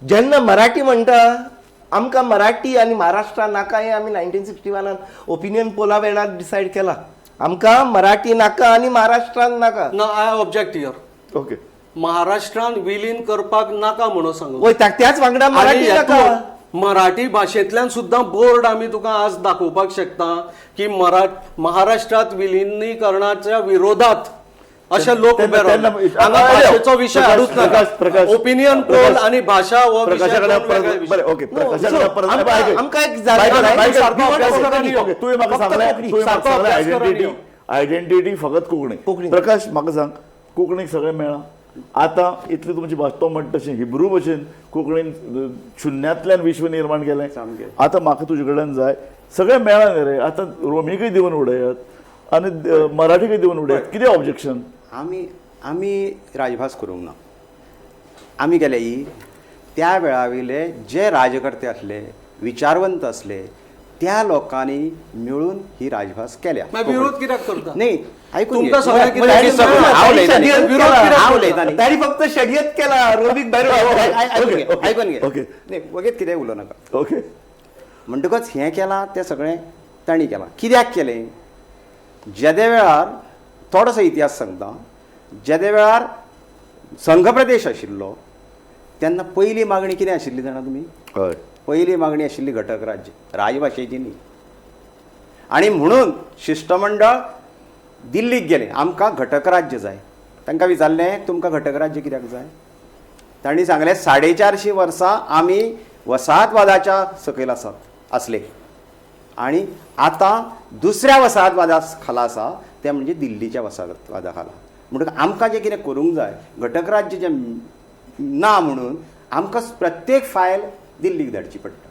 जेन्ना मराठी म्हणटा, आमकां मराठी आनी महाराष्ट्रा नाका हें आमी 1961न ओपिनियन पोला वेळार डिसायड केला. आमकां मराठी नाका आनी महाराष्ट्रान नाका. ना, I object here. महाराष्ट्रान विलीन करपाक नाका म्हणून सांगू. वय, त्याच वांगडा आणि मराठी नाका. हेतून मराठी भाशेंतल्यान सुद्दां बोर्ड आमी तुका आज दाखोवपाक शकता की महाराष्ट्रात विलिनीकरणाच्या विरोधात अशे लोक उबे रावले. हांगा भाशेचो विशय हाडूच नाका. ओपिनियन पोल आणि भाशा हो विशय प्रकाशाकडे दोन वेगळे विशय. बरें, ओके, No, प्रकाशाकडे so परत आमकां एक जाय. सारको अभ्यास करून यो. तुवें म्हाका फक्त सांगलें, कोंकणी. तुवें म्हाका सारको सांगलें, अभ्यास करून आयडेंटिटी यो. आयडेंटिटी फकत कोंकणी. कोंकणी. प्रकाश, म्हाका सांग, कोंकणीक सगळें मेळ्ळां आतां, इतली तुमची भास, तो म्हणटा तशें हिब्रू भशेन कोंकणीन शुन्यांतल्यान विश्व निर्माण केलें. सामकें. आतां म्हाका तुजे कडल्यान जाय, सगळें मेळ्ळां न्ही रे, आतां रोमीकय दिवन उडयात आनी मराठीकय दिवन उडयात, कितें ऑब्जेक्शन? आमी आमी राजभास करूंक ना. आमी केल्या ही त्या वेळा वयले जे राजकर्ते आसले, विचारवंत आसले, त्या लोकांनी मिळून ही राजभास केल्या. मागीर विरोध कित्याक करता? न्ही, आयकून घे. तुमकां सगळ्यांक कितें म्हणजे सगळं हांव उलयतां न्ही. षडयंत्र विरोध केला. कित्याक हांव उलयतां न्ही. ताणी फक्त षडयंत्र केला रोमीक भायर आयकून घे, आयकून घे. न्ही, वगीत कितें उलोवं नाका. म्हणटकच हें केलां तें सगळें तांणी केलां. कित्याक केलें? जेदे वेळार, थोडोसो इतिहास सांगता, जेदे वेळार संघ प्रदेश आशिल्लो तेन्ना पयली मागणी कितें आशिल्ली जाणा तुमी? पयली मागणी आशिल्ली घटक राज्य, राजभाशेची न्ही. आनी म्हणून शिश्टमंडळ दिल्लीक गेलें, आमकां घटक राज्य जाय. तांकां विचारलें, तुमकां घटक राज्य कित्याक जाय? तांणी सांगलें, 450 वर्सां आमी वसाहतवादाच्या सकयल आसात आसले आनी आतां दुसऱ्या वसाहतवादा खाला आसा, तें म्हणजे दिल्लीच्या वसाहतवादा खाला. म्हणटकच आमकां जें कितें करूंक जाय, घटक राज्य जें ना म्हणून आमकां प्रत्येक फायल दिल्लीक धाडची पडटा.